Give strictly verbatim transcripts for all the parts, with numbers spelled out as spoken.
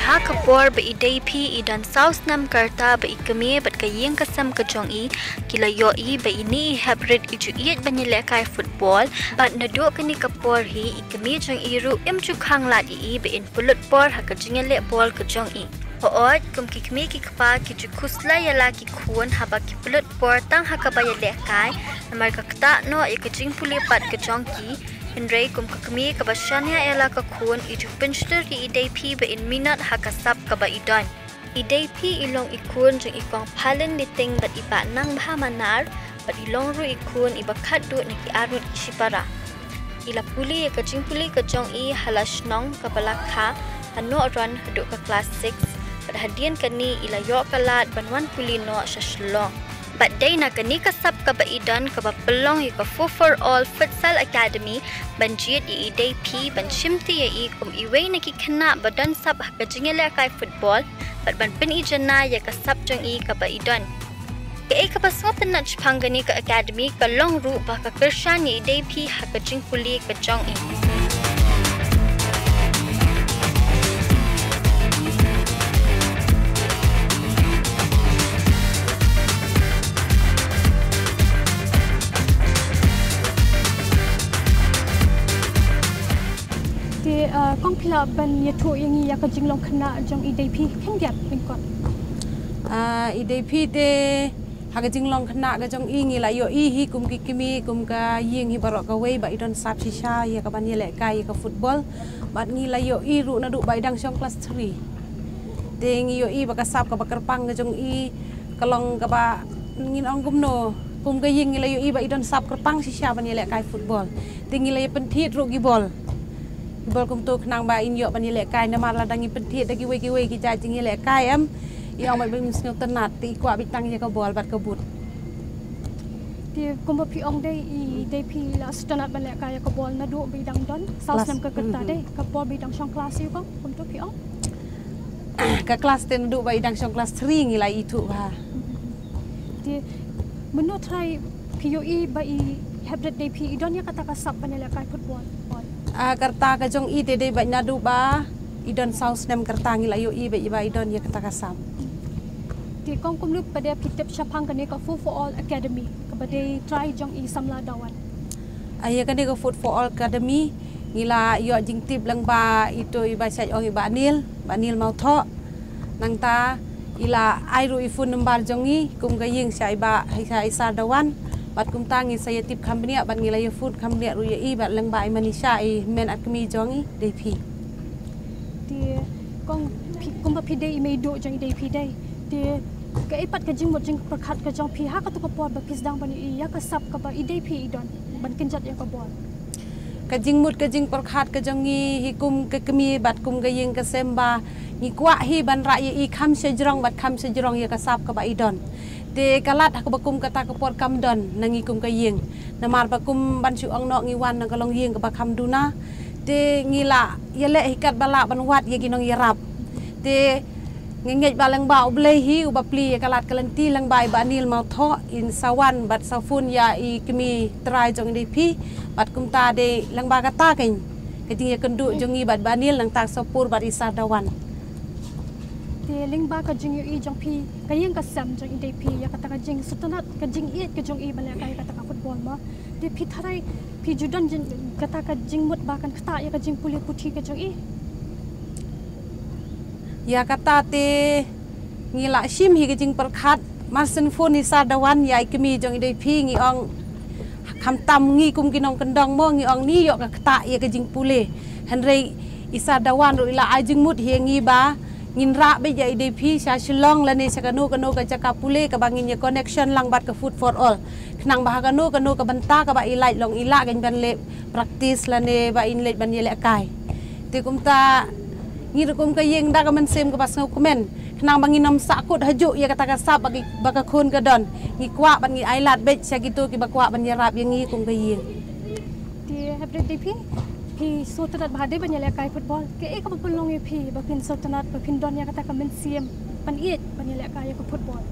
Ha ka por ba i Deipi i don saw snem ka rta bad i kmie bad ka ïing ka sem ka jong i, ki la ïohi ba ine i heprit i ju ïeit ban ïalehkai football, bad naduh kane ka por hi i kmie jong i ruh im ju khang lad ïa i ba in pynlut por ha ka jingïaleh bol ka jong i. Hooid, kum ki kmie ki kpa ki ju khuslai ïa la ki khun haba ki pynlut por tang ha kaba ïalehkai, namar ka ktah noh ïa ka jingpule pat ka jong ki. Hynrei kum ka kmie kaba shaniah ïa la ka khun, i ju pynshlur ïa i Deipi ba in minot ha ka sap kaba i don. I Deipi i long i khun jong i kong Phalin Liting bad i bah Nangbha Manar, bad i long ruh i khun iba khatduh na ki arngut ki shipara. I la pule ïa ka jingpule ka jong i ha la shnong kaba la kha ha Nohron haduh ka klas six, bad hadien kane i la ïoh ka lad ban wan pule noh sha Shillong. Bad dei na kane ka sap kaba i don kaba pynlong ïa ka Four for All Futsal Academy ban jied ïa i Deipi ban shimti ïa i kum iwei na ki khynnah ba don sap ha ka jingïalehkai football, bad ban pynjanai ïa ka sap jong i kaba i don. Kaei kaba sngewtynnat shaphang kane ka academy ka long ruh ba ka kyrshan ïa i Deipi ha ka jingpule ka jong i. Te, uh, kong phi lah ban ïathuh ïa ngi ïa ka jinglong khynnah jong i Deipi, khyndiat lyngkot. Ah, i Deipi te ha ka jinglong khynnah ka jong i ngi la ïohi hi kum ki kmie, kum ka ïing hi baroh kawei ba i don sap shisha ïa ka ban ïalehkai ïa ka football. Bad ngi la ïohi ruh naduh ba i dang shong klas three. Te ngi ïohi ba ka sap kaba kyrpang ka jong i ka long kaba ngin ong kumno, kum ka ïing ngi la ïohi ba i don sap kyrpang shisha ban ïalehkai football. Te ngi la ïa pynthied ruh ki bol. Ki bol kumto khnang ba in ïoh ban ïalehkai namar lada ngi pynthied da kiwei kiwei ki jait jingïalehkai em. I ong bad ba im sngewtynnat, te i kwah beit tang ïa ka bol bad ka boot. Te kumba phi ong dei i Deipi i la sngewtynnat ban lehkai ïa ka bol naduh ba i dang don saw snem ka rta. Dei ka por ba i dang shong klas ïa ka, kumto phi ong? Ka klas te naduh ba i dang shong klas three ngi la ithuh bha. Te mynno trai phi ïohi ba i heprit Deipi i don ïa kata ka sap ban ïalehkai football? Ah, ka rta ka jong i te dei ba naduh ba i don saw snem ka rta ngi la ïohi ba i ba i don ïa kata ka sap. Te kong kumno pat de phi tip shaphang kane ka Four for All Academy kaba dei trai jong i samla dawan? Ah, ïa kane ka Four for All Academy ngi la ïoh jingtip lyngba ito i ba shait ong i ba Anil, ba Anil Mawthoh. Nangta i la ai ruh i phone number jong ngi kum ka ïing sha i ba, sha i Sar Dawan. Bad kumta ngi sa ïa tip kham bniah bad ngi la ïa phone kham bniah ruh ïa i bad lyngba i Manisha i hynmen at kmie jong i Deipi. Te kong phi, kumba phi dei i mei duh jong i Deipi dei. Te kaei pat ka jingmut jingpyrkhat ka jong phi ha kato ka por ba phi sdang ban ïohi ïa ka sap kaba i Deipi i don ban kynjat ïa ka bol? Ka jingmut ka jingpyrkhat ka jong ngi hi kum ka kmie bad kum ka ïing ka sem ba ngi kwah hi ban rah ïa i kham shajrong bad kham shajrong ïa ka sap kaba i don. Te ka lad ha kaba kum kata ka por kam don na ngi kum ka ïing. Namar ba kum ban shu ong noh ngi wan na ka longïing kaba kham duna. Te ngi la ïaleh hi katba lah ban wad ïa ki nongïarap. Te nga ngeit ba lyngba U Blei hi uba plie ïa ka lad ka lynti lyngba i ba Anil Mawthoh in sa wan bad sa phone ïa i kmie trai jong i Deipi bad kumta dei lyngba kata kein ka jingïakynduh jong ngi bad ba Anil nangta sa pur bad i Sar Dawan. Te lyngba ka jingïohi jong phi ka ïing ka sem jong i Deipi ïa kata ka jingsngewtynnat ka jingïeit ka jong i ban lehkai ïa kata ka football ma. Te phi tharai phi ju don jing, kata ka jingmut ba kan ktah ïa ka jingpule puthi ka jong i? Ïa kata te ngi la shim hi ka jingpyrkhat, mar syn phone i Sar Dawan ïa i kmie jong i Deipi ngi ong khamtam ngi kum ki nongkyndong mo ngi ong ni ïoh ka ktah ïa ka jingpule. Hynrei i Sar Dawan ruh i la ai jingmut hi ïa ngi ba ngin rah beit ïa i Deipi sha Shillong lane sha kano kano ka jaka pule kaba ngin ïa connection lang bad ka Four for All. Khnang ba ha kano kano ka bynta kaba i lait long i lah kein ban leh practice lane ba in leit ban ïalehkai. Te kumta ngi ruh kum ka ïing da ka mynsiem kaba sngewkmen khnang ba ngin ym sahkut hajuh ïa kata ka sap ba ki, ba ka khun ka don. Ngi kwah ban ngi ai lad beit sha kito kiba kwah ban ïarap ïa ngi kum ka ïing. Te heprit Deipi phi sngewtynnat bha dei ban ïalehkai football. Kaei kaba pynlong ïa phi ba phin sngewtynnat ba phin don ïa kata ka mynsiem ban ïeit ban ïalehkai ïa ka football?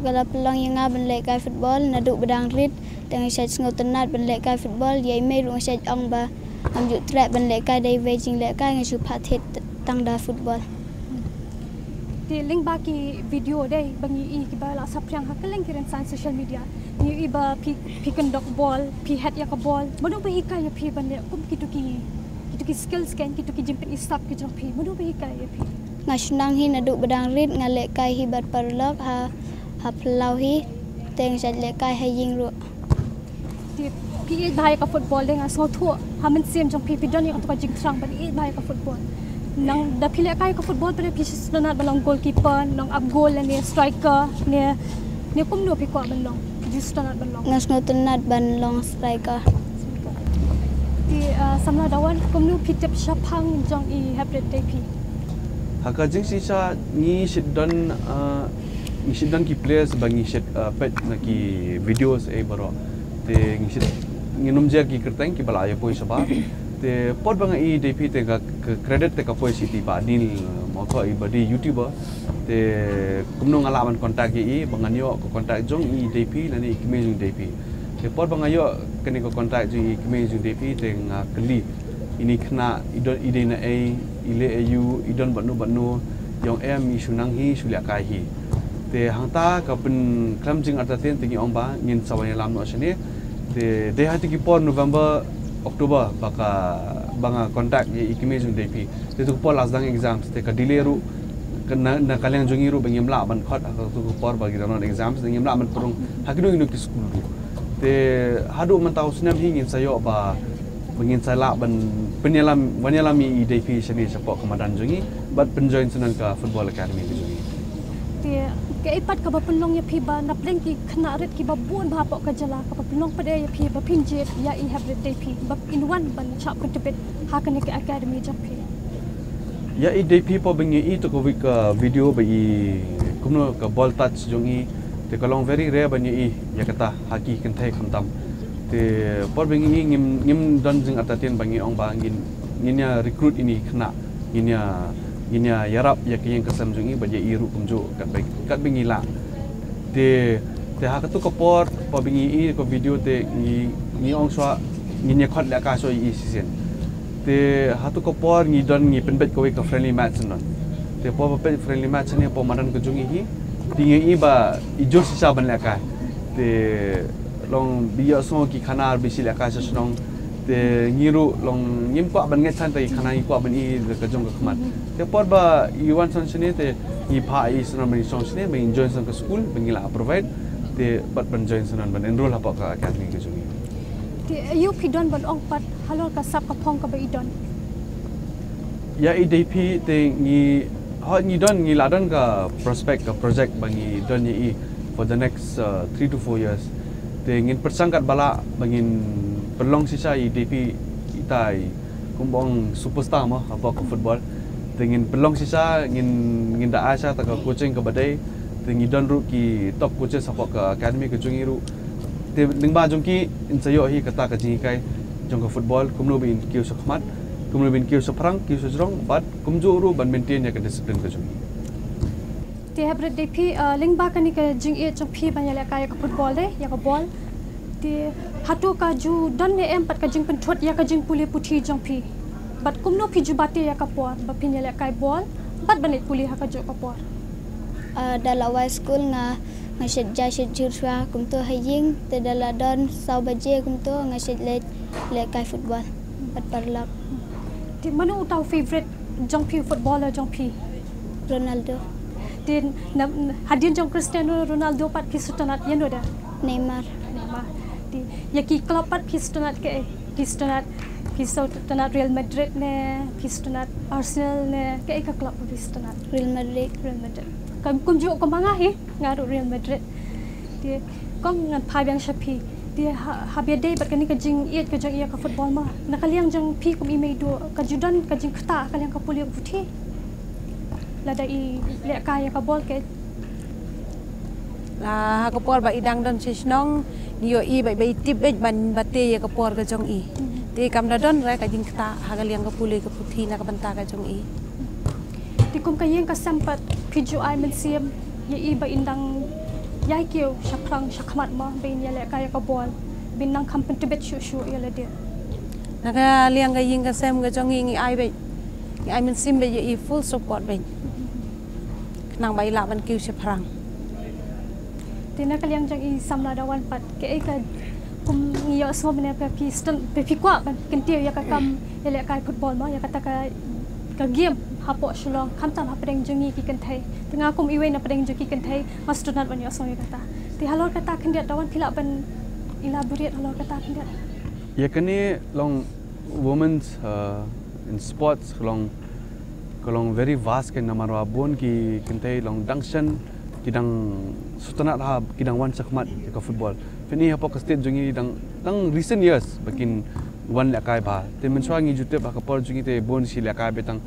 Ka la pynlong ïa nga ban lehkai football naduh ba dang rit. Te nga shait sngewtynnat ban lehkai football, ïa i mei ruh nga shait ong ba ngam ju treh ban lehkai da iwei jinglehkai, nga shu phah thied tang da football. Te lyngba ki video de ba ngi i kiba la saphriang ha kylleng ki rynsan social media, ngi i ba phi, phi kyndok bol, phi het ïa ka bol. Mano ba hikai ïa phi ban leh kum kito ki, kito ki skills kein, kito ki jingpyni sap ki jong phi? Mano ba hikai ïa phi? Nga shu nang hi naduh ba dang rit, nga lehkai hi bad paralok ha, ha phyllaw hi. Te nga shait lehkai ha ïing ruh. Te phi ïeit bha ïa ka football de, nga sngewthuh ha mynsiem jong phi phi don ïa kato ka jingthrang ban ïeit bha ïa ka football. Nang da phi lehkai ïa ka football pat phi sngewtynnat ban long goalkeeper, long ap goal ne striker ne, ne kumno phi kwah ban long? Phi sngewtynnat ban long? Nga sngewtynnat ban long striker. Te, ah, samla Dawan, kumno phi tip shaphang jong i Haprit Deipi? Ha ka jingshisha ngi shait don, ah, ngi shait don ki players ba ngi shait, ah, peit na ki videos ei baroh. Te ngi shait, ngin ym jia ki kyrteng kiba la ïa poi shabar. Te por ba nga i Deipi te ka, ka credit te ka poi sha i Bah Neil Mawthoh, i ba dei YouTuber. Te kumno nga lah ban contact ïa i, ba ngan ïoh ka contact jong i Deipi lane i kmie jong Deipi. Te por ba nga ïoh kane ka contact jong i kmie jong Deipi te nga kylli ine i khynnah i don, i dei na ei, i leh aïu, i don bad no bad no, i ong em, i shu nang hi, shu lehkai hi. Te hangta ka pynkhlem jingartatien te ngi ong ba ngin sa wan ïalam noh shane. Te dei ha kito ki por November, October ba ka, ba nga contact ïa i kmie jong Deipi. Te to ka por la sdang exams, te ka delay ruh ka na, na ka liang jong ngi ruh ba ngim lah ban khot ha kato ka por ba ki dang don exams, ngim lah ban pynrung ha kino kino ki skul ruh. Te haduh mynta u snem hi ngin sa ïoh ba, ba ngin sa lah ban pynïalam, wan ïalam ïa i Deipi shane shapoh ka madan jong ngi bad pynjoin sha ka football academy ka jong ngi. Te kaei pat kaba pynlong ïa phi ba na pdeng ki khynnah rit kiba bun bha hapoh ka jylla, kaba pynlong pat ïa phi ba phin jied ïa i Haprit Deipi ba in wan ban shah pyntbit ha kane ka academy jong phi? Ïa i Deipi, por ba ngi i to ka wi-, ka video ba i kumno ka ball touch jong i, te ka long very rare ba ngi i ïa kata ha ki kynthei khamtam. Te por ba ngi i ngim, ngim don jingartatien ba ngi ong ba ngin, ngin ïa recruit ine i khynnah, ngin ïa, ngin ïa ïarap ïa ka ïing ka sem jong i bad ïa i ruh kumjuh katba, katba ngi lah. Te, te ha kato ka por, por ba ngi i ka video te ngi, ngi ong shuwa ngin ïa khot lehkai shuwa i shisien. Te hato ka por ngi don, ngi pynbeit kawei ka friendly match shen don. Te por ba peit friendly match ne por madan ka jong i hi, te ngi i ba i jur shisha ban lehkai. Te long ba ïohsngew ki khana ba i sa lehkai sha shnong. Te ngi ruh long ngim kwah ban ngeit shuh ïa ki khana, ngi kwah ban i da ka jong ka khmat. Te por ba i wan shen shane te ngi phah i shen ban i shong shane, ban i join shen ka skul ba ngi la provide. Te pat ban join shen, ban enroll hapoh ka academy ka jong i. Te aïu phi don ban ong pat halor ka sap ka phong kaba i don? Ïa i Deipi te ngi, hooid ngi don, ngi la don ka prospect, ka project ba ngi don ïa i for the next, uh, three to four years. Te ngin pyrshang katba lah ba ngin pynlong shisha i Deipi, ita i kumba ong superstar mo hapoh ka football. Te ngin pynlong shisha, ngin, ngin da ai shisha ïa ka coaching kaba dei. Te ngi don ruh ki top coaches hapoh ka academy ka jong i ruh. Te lyngba jong ki in sa ïoh hi kata ka jinghikai jong ka football, kumno ba in kiew sha khmat, kumno ba in kiew shaphrang, kiew shajrong, bad kumjuh ruh ban maintain ïa ka discipline ka jong i. Te Haprit Deipi, uh, lyngba kane ka jingïeit jong phi ban ïalehkai ïa ka football de, ïa ka ball, te hato ka ju don ne em pat ka jingpynthut ïa ka jingpule puthi jong phi? Bad kumno phi ju bate ïa ka por ba phin ïalehkai ball bad ban leit pule ha kajuh ka por? Ah, da la wai skul nga, nga shait jai shait jhur shuwa kumto ha ïing, te da la don saw baje kumto nga shait leit lehkai football bad paralok. Te mano uta u favourite jong phi, footballer jong phi? Ronaldo. Te na, hadien jong Cristiano Ronaldo pat phi sngewtynnat ïano de? Neymar. Neymar. Te ïa ki club pat phi sngewtynnat kaei? Phi sngewtynnat, phi sngewtynnat Real Madrid ne, phi sngewtynnat Arsenal ne, kaei ka club phi sngewtynnat? Real Madrid. Real Madrid. Kam kumjuh kum ma nga hi, nga ruh Real Madrid. Te kum ngan phai biang sha phi. Te ha, haba ïadei bad kane ka jingïeit ka jong i ïa ka football mo, na ka liang jong phi kum i mei duh, ka ju don ka jingktah ha ka liang ka pule ka puthi lada i lehkai ïa ka ball? Kaei? La ha ka por ba i dang don sha shnong, ngi ïohi ba, ba i tip beit ban bate ïa ka por ka jong i. Te kam da don re ka jingktah ha ka liang ka pule ka puthi na ka bynta ka jong i. Te kum ka ïing ka sem pat phi ju ai mynsiem ïa i ba in dang ïai kiew shaphrang shakhmat mo, ba in ïalehkai ïa ka ball, ba in nang kham pyntbit shuh shuh ïa lade? Na ka liang ka ïing ka sem ka jong i ngi ai beit, ngi ai mynsiem beit ïa i, full support beit. Nang ba i lah ban kiew shaphrang. Te na ka liang jong i samla Dawan pat, kaei ka, kum ngi ïohsngew mynne ba phi sdang, ba phi kwah ban kyntiew ïa ka kam ïalehkai football mo, ïa kata ka, ka game hapoh Shillong, khamtam hapdeng jong ngi ki kynthei. Te nga kum iwei na pdeng jong ki kynthei nga sngewtynnat ban ïohsngew ïa kata. Te halor kata khyndiat Dawan phi lah ban elaborate halor kata khyndiat? Ïa kane long women's, uh, in sports ka long, ka long very vast kein namar ba bun ki kynthei long dang shen ki dang sngewtynnat ha ki dang wan shakhmat ïa ka football. Phin i hapoh ka state jong ngi dang, dang recent years ba kin wan lehkai bha. Te mynshuwa ngi ju tip ha ka por jong ngi te bun shi lehkai ba tang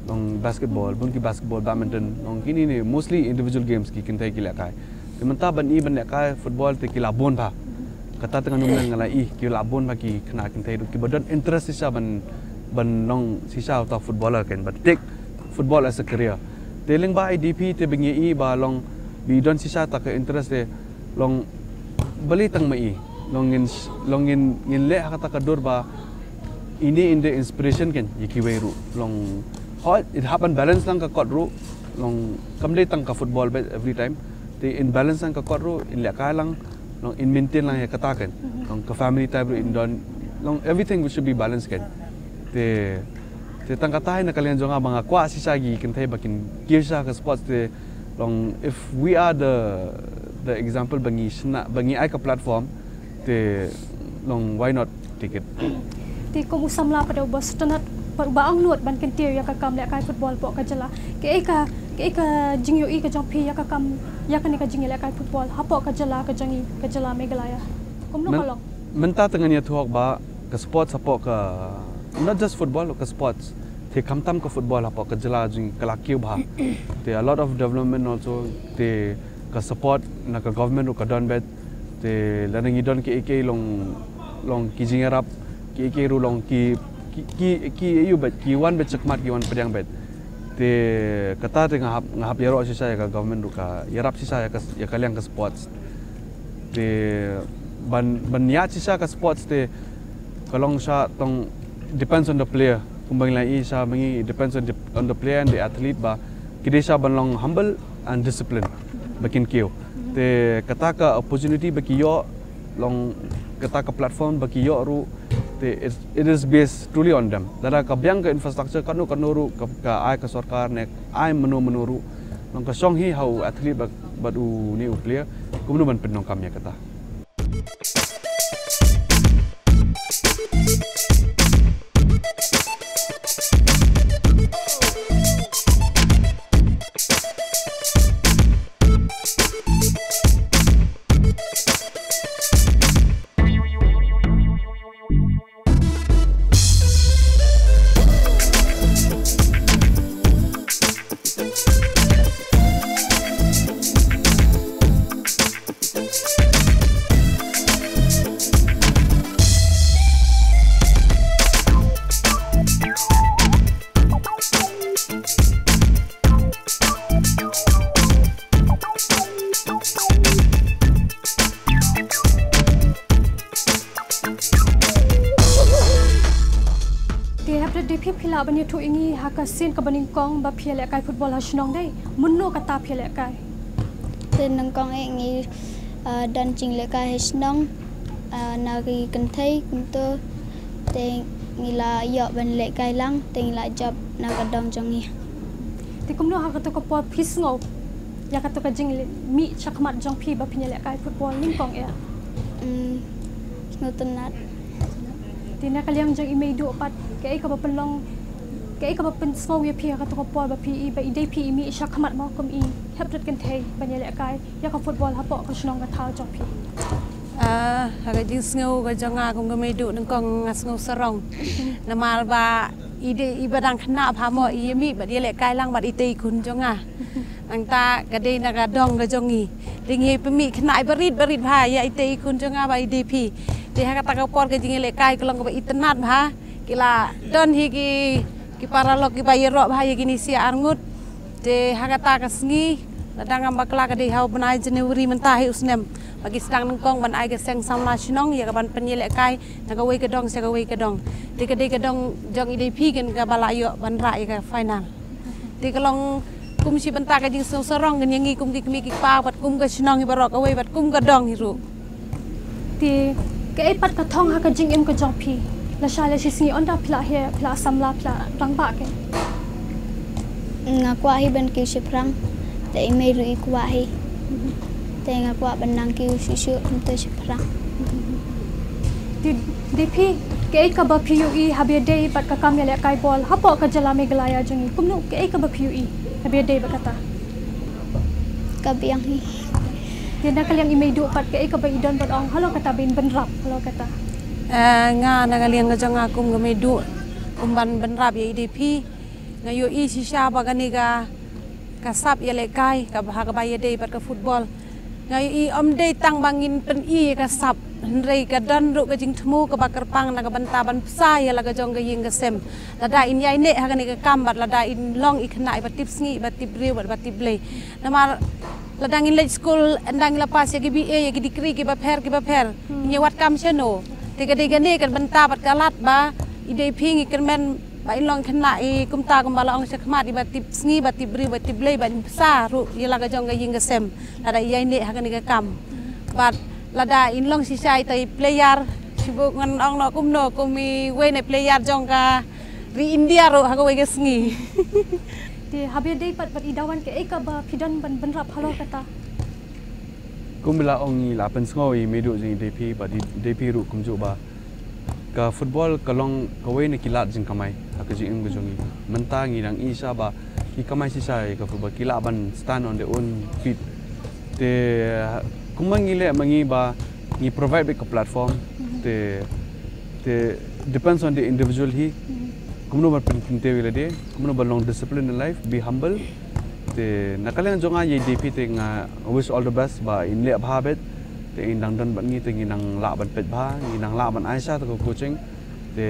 long basketball, bun ki basketball, badminton, long kine ne mostly individual games ki kynthei ki lehkai. Te mynta ban i ban lehkai football te ki la bun bha. Kata te ngan ym nga la i ki la bun bha ki khynnah kynthei ruh kiba don interest shisha ban, ban long shisha uta footballer kein, ban take football as a career. Te lyngba I D P te ba ngi i ba long ba i don shisha ta ka interest te long balei tang ma i. Long ngin, long ngin, ngin leh ha kata ka dur ba ine in dei inspiration kein ïa kiwei ruh. Long hooid, i hap ban balance lang ka kot ruh. Long kam dei tang ka football beit every time. Te in balance lang ka kot ruh, in lehkai lang, long in maintain lang ïa kata kein. Long ka family type ruh in don, long everything we should be balanced kein. Te, te tang kata hi na ka liang jong nga ba nga kwah shisha ki kynthei ba kin kiew sha ka sports te long if we are the, the example ba ngi shna, ba ngi ai ka platform, te long why not take it? Te kum u samla pat uba sngewtynnat, pat uba angnud ban kyntiew ïa ka kam lehkai football hapoh ka jylla. Kaei ka, kaei ka jingïohi ka jong phi ïa ka kam, ïa kane ka jingïalehkai football hapoh ka jylla ka jong ngi, ka jylla Meghalaya? Kumno ka long? Mynta te ngan ïathuh ba ka sports hapoh ka, not just football, ka sports. Te khamtam ka football hapoh ka jylla jong ngi ka la kiew bha. Te a lot of development also, te ka support na ka government ruh ka don beit. Te lada ngi don kiei kiei long, long ki jingïarap, kiei kiei ruh long ki, ki, ki, ki ïoh beit, ki wan beit shakhmat, ki wan pdiang beit. Te kata te nga hap, nga hap ïaroh shisha ïa ka government ruh ka ïarap shisha ïa ka, ïa ka liang ka sports. Te ban, ban ïa shisha ka sports te ka long sha tang depends on the player. Kumba ngi la i sha mynta, it depends on the, on the player and the athlete ba ki dei sha ban long humble and discipline ba kin kiew. Te kata ka opportunity ba ki ïoh, long kata ka platform ba ki ïoh ruh, te it, it is based truly on them. Lada ka biang ka infrastructure katno katno ruh ka, ka ai ka sorkar ne ai mano mano ruh, long ka shong hi ha u athlete bad, bad une u player kumno ban pyndonkam ïa kata. Te hapdeng dei phi, phi lah ban ïathuh ïa ngi ha ka sien kaba nyngkong ba phi ïalehkai football ha shnong dei mynno kata phi ïalehkai? Te nyngkong eh ngi, ah, don jinglehkai ha shnong, ah, na ki kynthei kumto, te ngi la ïoh ban lehkai lang te ngi la jop na ka dong jong ngi. Te kumno ha kato ka por phi sngew ïa kato ka jingmih shakhmat jong phi ba phin ïalehkai football nyngkong eh? Hmm, sngewtynnat. Te na ka liang jong i Meiduh pat, kaei kaba pynlong, kaei kaba pynsngew ïa phi ha kato ka por ba phi i, ba i dei phi i mih shakhmat mo kum i hepdut kynthei ban ïalehkai ïa ka football hapoh ka shnong ka thaw jong phi? Ah, ha ka jingsngew ka jong nga kum ka Meiduh nyngkong nga sngew sarong. Namar ba i dei iba dang khynnah bha mo, i ïa mih bad ïalehkai lang bad itei i khun jong nga. Nangta ka dei na ka dong ka jong ngi. Te ngi pynmih khynnah iba rit ba rit bha ïa itei i khun jong nga ba i dei phi. Te ha kata ka por ka jingïalehkai ka long kaba itynnat bha. Ki la don hi ki, ki paralok kiba ïaroh bha ïa kine shi ar ngut. Te ha kata ka sngi, lada ngam bakla ka dei ha u bnai January mynta hi u snem, ba ki sdang nyngkong ban ai ka seng samla shnong ïa ka ban pynïalehkai na kawei ka dong sha kawei ka dong. Te ka dei ka dong jong i dei phi kein kaba la ïoh ban rah ïa ka final. Te ka long kum shi bynta ka jingsngewsarong kan ïa ngi kum ki kmie ki kpa bad kum ka shnong hi baroh kawei bad kum ka dong hi ruh. Te kaei pat ka thong ha ka jingim ka jong phi? Lashai la shisngi ynda phi la heh, phi la samla, phi la rangbah kein? Nga kwah hi ban kiew shaphrang. Te i mei ruh i kwah hi. Te nga kwah ban nang kiew shuh shuh hangto shaphrang. Te dei phi, kaei kaba phi ïohi haba ïadei bad ka kam ïalehkai bol hapoh ka jylla Meghalaya jong ngi? Kumno, kaei kaba phi ïohi haba ïadei bad kata? Ka biang hi. Te na ka liang i mei duh pat, kaei kaba i don ban ong halor kata ba in bynrap halor kata? Eh, nga na ka liang ka jong nga kum ka mei duh, kum ban bynrap ïa i dei phi, nga ïohi shisha ba kane ka, ka sap ïalehkai kaba ha kaba ïadei bad ka football. Nga ïohi ym dei tang ba ngin pyni ïa ka sap, hynrei ka don ruh ka jingthmu kaba kyrpang na ka bynta ban bsa ïa la ka jong ka ïing ka sem. Lada in ïaineh ha kane ka kam bad lada in long i khynnah iba tip sngi, iba tip briew bad iba tip Blei. Namar lada ngin leit skul, ynda ngin la pass ïa ki B A, ïa ki degree kiba pher kiba pher, ngin ïa wad kam shano? Te ka dei kane ka bynta bad ka lad ba i dei phi, ngi kyrmen ba in long khynnah i kumta kumba la ong shakhmat, iba tip sngi, iba tip briew, iba tip Blei, ba in bsa ruh ïa la ka jong ka ïing ka sem lada i ïaineh ha kane ka kam. Bad lada in long shisha ita i player, shibun ngan ong noh kumno, kum iwei na i player jong ka ri India ruh ha kawei ka sngi. Te haba ïadei pat bad i dawan, kaei kaba phi don ban bynrap halor kata? Kum ba la ong, i la pynsngew i mei duh jong i dei phi bad i dei phi ruh kumjuh ba ka football ka long kawei na ki lad jingkamai ha ka jingim ka jong i. Mynta ngi dang i shisha ba ki kamai shisha ïa ka football, ki lah ban stand on their own feet. Te kumba ngi leh ma ngi ba ngi provide beit ka platform. Te, te depends on the individual hi. Kumno ban pynkyntiew ïa lade, kumno ban long discipline in life, be humble. Te na ka liang jong nga ïa i dei phi te nga wish all the best ba in leh bha beit. Te in dang don bad ngi te ngin nang lah ban peit bha, ngin nang lah ban ai sha ta ka coaching. Te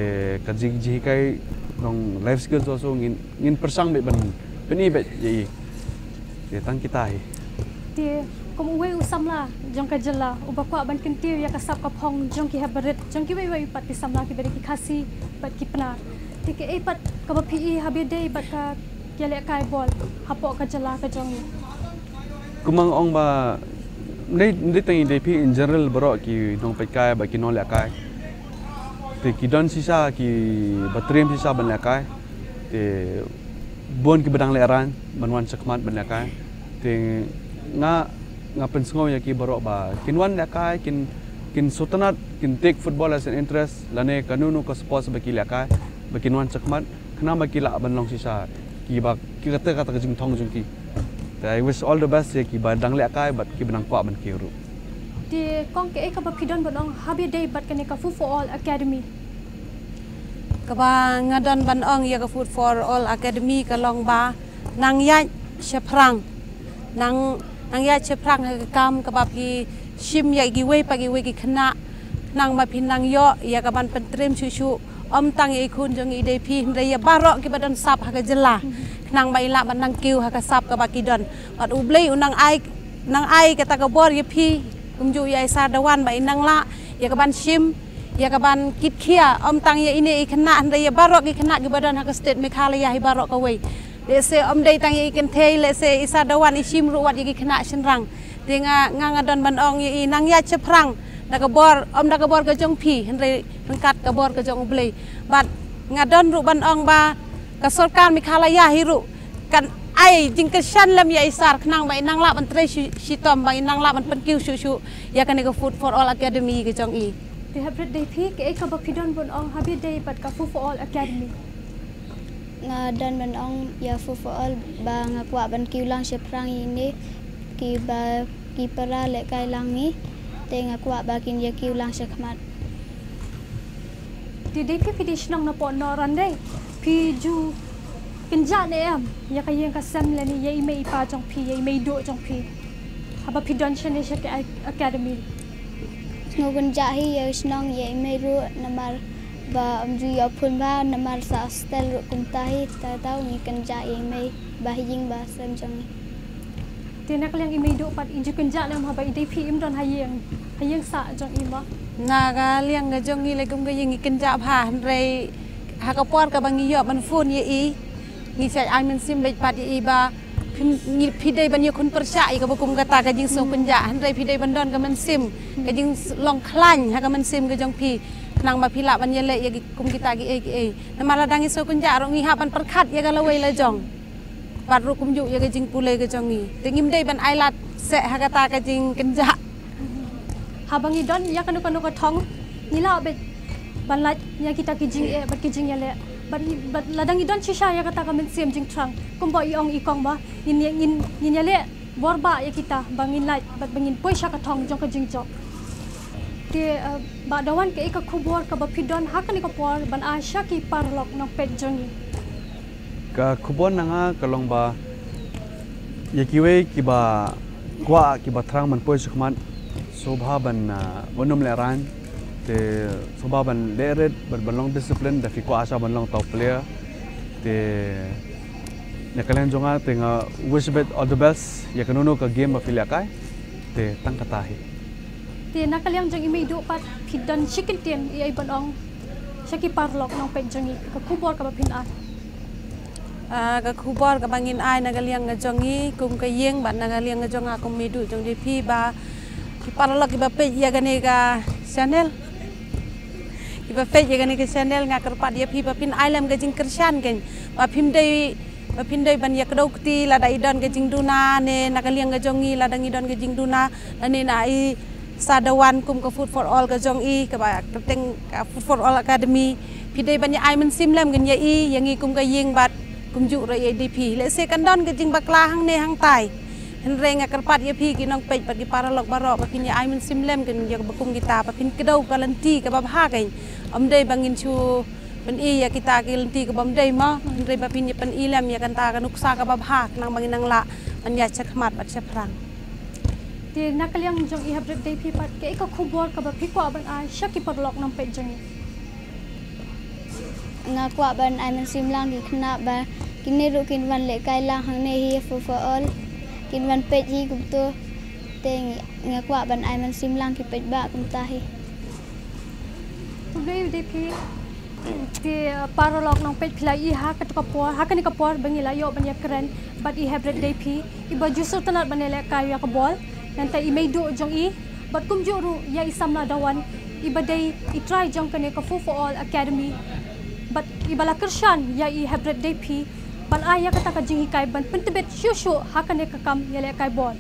ka jing jinghikai long life skills also ngin, ngin pyrshang beit ban pyni beit ïa i. Te tang kita hi. Te kum uwei u samla jong ka jylla uba kwah ban kyntiew ïa ka sap ka phong jong ki hep barit, jong kiwei wei pat ki samla kiba dei ki Khasi bad ki Pnar, te kaei pat kaba phi i haba ïadei bad ka ïalehkai bol hapoh ka jylla ka jong ngi? Kumba nga ong ba ym dei, ym dei tang i dei phi, in general baroh ki nongpeitkai bad ki nonglehkai. Te ki don shisha kiba triem shisha ban lehkai. Te bun kiba dang lehraiñ ban wan shakhmat ban lehkai. Te nga, nga pynsngew ïa ki baroh ba kin wan lehkai, kin, kin sngewtynnat, kin take football as an interest lane kano kano ka sports ba ki lehkai, ba kin wan shakhmat khnang ba ki lah ban long shisha kiba, ki kata kata ka jingthong jong ki. Te I wish all the best ïa kiba dang lehkai bad kiba dang kwah ban kiew ruh. Te kong, kaei kaba phi don ban ong haba ïadei bad kane ka Foot for All Academy? Kaba nga don ban ong ïa ka Foot for All Academy ka long ba nang ïaid shaphrang. Nang, nang ïaid shaphrang ha ka kam kaba phi shim ïa kiwei pa kiwei ki khynnah, khnang ba phin nang ïoh ïa ka ban pyntriem shuh shuh, ym tang ïa i khun jong i dei phi hynrei ïa baroh kiba don sap ha ka jylla, khnang ba i lah ban nang kiew ha ka sap kaba ki don. Bad U Blei u nang ai, nang ai kata ka bor ïa phi, kumjuh ïa i Sir Dawan, ba i nang lah ïa ka ban shim, ïa ka ban kit khia, ym tang ïa ine i khynnah hynrei ïa baroh ki khynnah kiba don ha ka state Meghalaya hi baroh kawei. Lehse ym dei tang ïa i kynthei, lehse i Sir Dawan i shim ruh wat ïa ki khynnah shynrang. Te nga, nga, nga don ban ong ïa i nang ïaid shaphrang da ka bor, ym da ka bor ka jong phi hynrei ryngkat ka bor ka jong U Blei. Bad nga don ruh ban ong ba ka sorkar Meghalaya hi ruh kan ai jingkyrshan lem ïa i Sir khnang ba i nang lah ban trei shi-, shitom, ba i nang lah ban pynkiew shuh shuh ïa kane ka Foot for All Academy ka jong i. Te hapdeng dei phi, kaei kaba phi don ban ong haba ïadei bad ka Foot for All Academy? Nga don ban ong ïa Foot for All ba nga kwah ban kiew lang shaphrang ïa ine kiba, ki para lehkai lang ngi, te nga kwah ba kin ïa kiew lang shakhmat. Te dei phi, phi dei shnong na Pohnoh Rynde, phi ju kynjah ne em ïa ka ïing ka sem lane ïa i mei i pa jong phi, ïa i mei duh jong phi, haba phi don shane sha ka ac-, academy? Nga kynjah hi ïa shnong, ïa i mei ruh, namar ba ym ju ïoh phone bha, namar sa hostel ruh kumta hi, te tang ngi kynjah ïa i mei bad ha ïing bad ha sem jong ngi. Te na ka liang i mei duh pat, i ju kynjah ne em haba i dei phi im don ha ïing, ha ïing sah jong i mo? Na ka liang ka jong ngi lei kum ka ïing ngi kynjah bha, hynrei ha ka por kaba ngi ïoh ban phone ïa i, ngi shait ai mynsiem beit pat ïa i ba Ngi phi dei ban ïakhun pyrshah ïa kaba kum kata ka jingsngewkynjah, hynrei phi dei ban don ka mynsiem, ka jinglong khlaiñ ha ka mynsiem ka jong phi, khnang ba phi lah ban ïaleh ïa ki kum kita kiei kiei. Namar lada ngi sngewkynjah ruh ngi hap ban pyrkhat ïa ka lawei lajong. Bad ruh kumjuh ïa ka jingpule ka jong ngi. Te ngim dei ban ailad seh ha kata ka jingkynjah. Haba ngi don ïa kano kano ka thong, ngi lah beit ban lait ïa kita ki jingeh bad ki jingïaleh. Bad, bad lada ngi don shisha ïa kata ka mynsiem jingthrang, kumba i ong i kong ba, ngin, ngin, ngin ïaleh bor bah ïa kita ba ngin lait bad ba ngin poi sha ka thong jong ka jingjop. Te, eh, Bah Dawan, kaei ka khubor kaba phi don ha kane ka por ban ai sha ki paralok nongpeit jong ngi? Ka khubor na nga ka long ba ïa kiwei kiba kwah, kiba thrang ban poi shakhmat, sngewbha ban, ah, ban ym lehraiñ, te sngewbha ban leh rit, ban, ban long discipline, da phi kwah sha ban long top player. Te na ka liang jong nga te nga wish bad all the best ïa kano kano ka game ba phi lehkai. Te tang kata hi. Te na ka liang jong i Meiduh pat, phi don shi kyntien ei ei ban ong sha ki paralok nongpeit jong ngi, ka khubor kaba phin ai? Ah, ka khubor kaba ngin ai na ka liang ka jong ngi kum ka ïing bad na ka liang ka jong nga kum Meiduh jong D P, ba ki paralok kiba peit ïa kane ka channel, kiba peit ïa kane ka channel, nga kyrpad ïa phi ba phin ai lem ka jingkyrshan kein, ba phim dei, ba phin dei ban ïa kdew kti lada i don ka jingduna, ne na ka liang ka jong ngi lada ngi don ka jingduna, lane na i Sir Dawan kum ka Food for All ka jong i, kaba kyrteng ka Food for All Academy. Phi dei ban ïa ai mynsiem lem kein ïa i, ïa ngi kum ka ïing bad kumjuh ruh ïa i D P. Lehse kan don ka jingbakla hangne hangtai, hynrei nga kyrpad ïa phi ki nongpeit bad ki paralok baroh ba phin ïa ai mynsiem lem kein ïa kaba kum kita, ba phin kdew ka lynti kaba bha kein. Ym dei ba ngin shu pyni ïa kita ki lynti kaba ym dei mo, hynrei ba phin ïa pyni lem ïa kata ka nuksa kaba bha, khnang ba ngin nang lah ban ïa shakhmat bad shaphrang. Te na ka liang jong i Hepbret D P pat, kaei ka khubor kaba phi kwah ban ai sha ki paralok nongpeit jong ngi? Nga kwah ban ai mynsiem lang ki khynnah ba kine ruh kin wan lehkai lang hangne hi Food for All, kin wan peit hi kumto. Te nga kwah ban ai mynsiem lang ki paidbah kumta hi. Khublei D P. Te, uh, paralok nongpeit, phi la ïohi ha kata ka por, ha kane ka por ba ngi la ïoh ban ïakren bad i Hepbret D P, iba ju sngewtynnat ban ïalehkai ïa ka bol. Nangta i Meiduh jong i bad kumjuh ruh ïa i samla Dawan, iba dei i trai jong kane ka Food for All Academy. Bad iba la kyrshan ïa i Hepbret D P ban ai ïa kata ka jinghikai ban pyntbit shuh shuh ha kane ka kam ïalehkai bol.